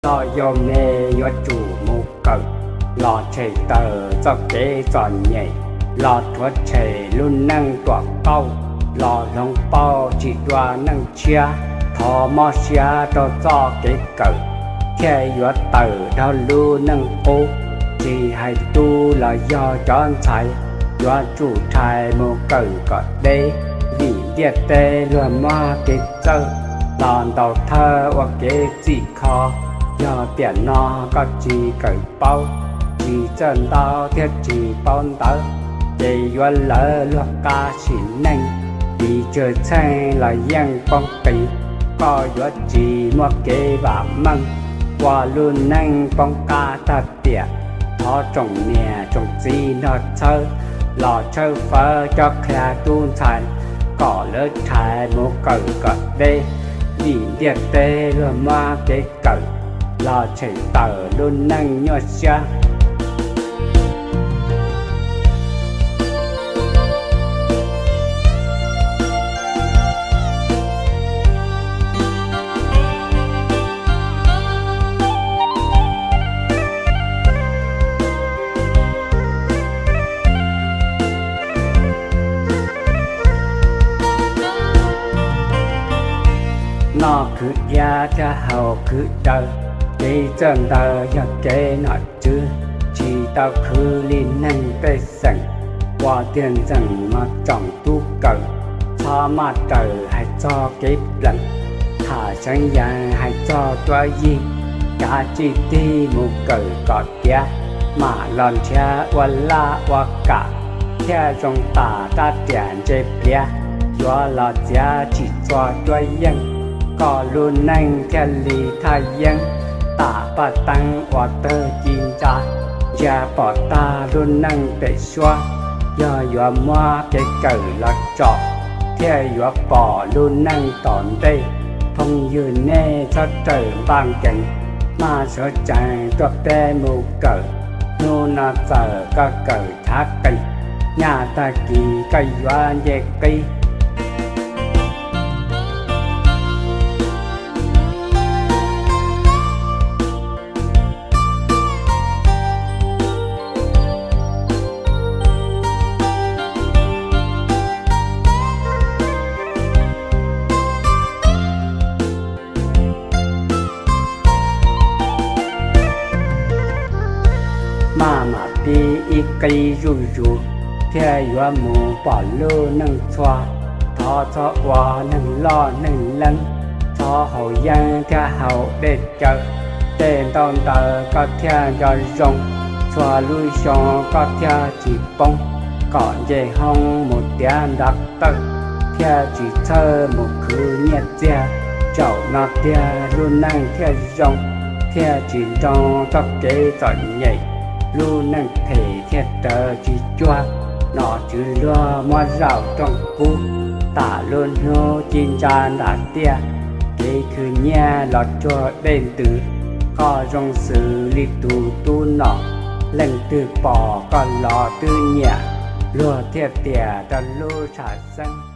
Los yog me yuav tsum mus kawm, los tshem tawm txoj kev txom nyem, los rhuav tshem lub neej ruam qauj, los hloov pauj tsis dua neej tshiab. Thov mob siab rau txoj kev kawm, thiaj yuav tawm dhau lub neej qub. Tsis hais tub los yog cov ntxhais, yuav tsum rhais mus kawm kom deb, vim ntiaj teb luag muab kev txawj, los ntaus thawj ua kev txhim kho. Yog tiam no koj tsis kawm paub, tsis txawj ntau thiab tsis paub ntawv, ces yuav lawv luag qab sim neej, vim tsawg txheej los yeej poob qis. Koj yuav tsis muaj kev vam meej, ua lub neej poob qab tag tiam. Thov tsoom niam tsoom txiv nrog txhawb, los tshawb fawb cob qhia tub ntxhais, kom lawv rhais mus kawm kom deb, vim ntiaj teb luag muab kev kawm, los tshem tawm lub neej nyuaj siab. Noj khwv iab thiab haus khwv daws, kev txawj ntawd yog kev nom tswv, tsis tau khwv li neeg pej xeem. Ua tiag ntxeem mos tsoom tub kawm, txhob maj raws hais txog kev plees. Tham seev yees hais txog cuab yig, kav tsij tig mus kawm kom tiav, mam los nrhiav ua laj ua kam, thiaj zoo tam rab riam ntse pliav. Yuav los txiav tsim txhua cuab yeej, koj lub neej thiaj li thaj yeeb. Tam paj teeb ua tawg ci ntsa, ntsia pom tag lub neej pem suab. Yog yuav muab kev kawm los tsom, thiaj yuav pom lub neej tom ntej. Phooj ywg nej txhob rawm npaj nkees, maj sawv tsees tuaj peb mus kawm. Hnub no txawm koj kawm chav qees, nyaj tag kis koj yuav nce qib. Maj mam pib ib qib zuj zus, thiaj yuav mus pom lub neej txhua. Thov txhob ua neeg loj neeg leeb, txhob haus yeeb thiab haus dej cawv. Tej ntaub ntawv koj thiaj nco zoo, txhua lub xyoo koj thiaj tsis poob. Kom nce hoob mus tiav ntav tawj, thiaj tsis txhawj mus khwv nyiaj txiag. Zaum no tiag lub neej thiaj zoo, thiaj tsis nroo txoj kev txom nyem. Lub neej phem thiaj rawv tsis cuag, nom tswv luag muab zaum rooj kub. Tam lub hnub ci ntsa nram tiaj, kev khwv nyiaj los tsuag dej ntws. Koj zoo xws li tus tub nom, leej twg pom koj los twb nyiam. Luag thiaj tias rau lub tsham xeeb,